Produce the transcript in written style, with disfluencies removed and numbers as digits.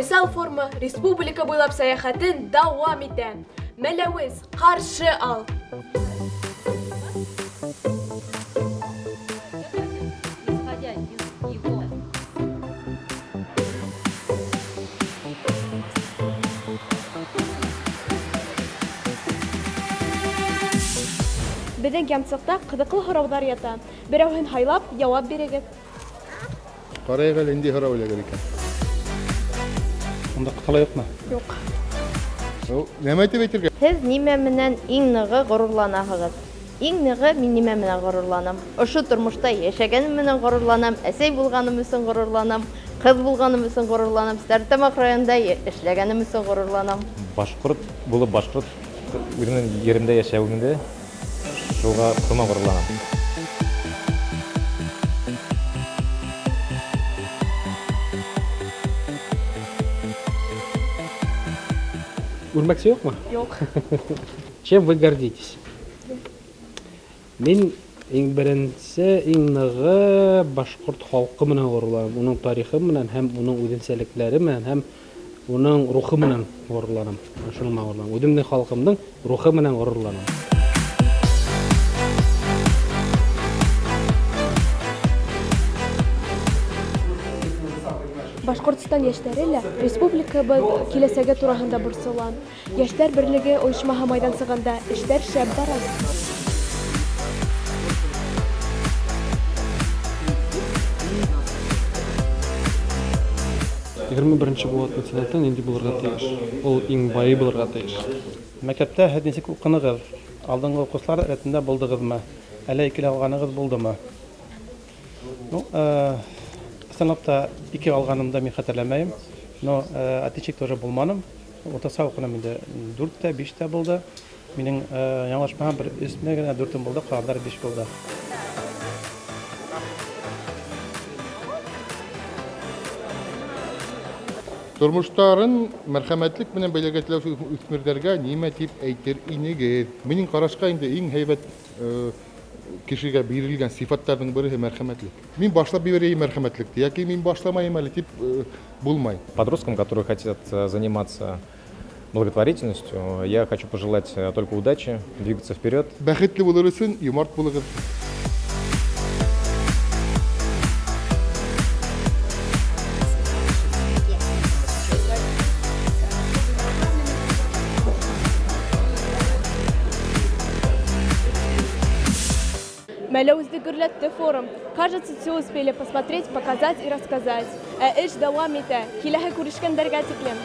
Атайсал форумы республика буйлап сәяхәтен дәвам итә. Мәләвез, каршы ал! Беҙҙең янсыҡта ҡыҙыҡлы һорауҙар ята. Берәүһен һайлап, яуап бирегеҙ. Ҡарайыҡ әле, нинди һорау эләгер икән. Унда ҡыҫала юҡмы? Юҡ. Нәмә итеп әйтергә? Һеҙ нимә менән иң ныгы ғорурланаһығыҙ? Иң ныгы мин нимә менән ғорурланам? Ошо тормошта йәшәгәнем менән ғорурланам, әсәй булғаным өсөн ғорурланам, ҡыҙ булғаным өсөн ғорурланам, Стәрлетамаҡ районында эшләгәнем өсөн ғорурланам. Башҡорт булып башҡорт үҙемдең еремдә йәшәүемде шуға шуға ғорурланам. Үрмәксе юҡмы? Юҡ. Чем вы гордитесь? Мин иң беренсе, иң ныгы башҡорт халҡы менән ғорурланам. Уның тарихы менән һәм уның үҙенсәлекләре менән һәм уның рухы менән ғорурланам. Шуның менән ғорурланам. Үҙемдең халҡымдың рухы менән ғорурланам. Башҡортостан йәштәре лә республикабыҙ киләсәге тураһында борсола. Йәштәр берлеге ойошмаһы майҙансығында эштәр шәп бара. 21-нче быуат меценаты нинди булырға тейеш? Ул иң байы булырға тейеш. Мәктәптә һеҙ нисек уҡынығыҙ? Алдынғы уҡыусылар рәтендә булдығыҙмы? Әллә икеле алғанығыҙ булдымы? Ну, ысынлап та ике алғанымды мин хәтерләмәйем. Но отличник тоже булманым. Уртаса уҡыным инде 4 тә, 5 тә булды. Минең, яңылышмаһам, бер өсмә генә дүртем булды, ҡалғандары 5 булды. Тормоштарын мәрхәмәтлек менән бәйләргә теләүсе үҫмерҙәргә нимә тип әйтер инегеҙ? Минең ҡарашҡа инде иң һәйбәт кешегә бирелгән сифаттарҙың береһе мәрхәмәтлек. Мин башлап ебәрәйем мәрхәмәтлекте, йәки мин башламайым әле тип булмай. Подросткам, которые хотят заниматься благотворительностью, я хочу пожелать только удачи, двигаться вперед. Бәхетле булыр өсөн йомарт булығыҙ. Мәләүезде гөрләтте форум. Кажется, все успели посмотреть, показать и рассказать. Ә эш дауам итә. Киләһе күрешкәндәргә тиклем.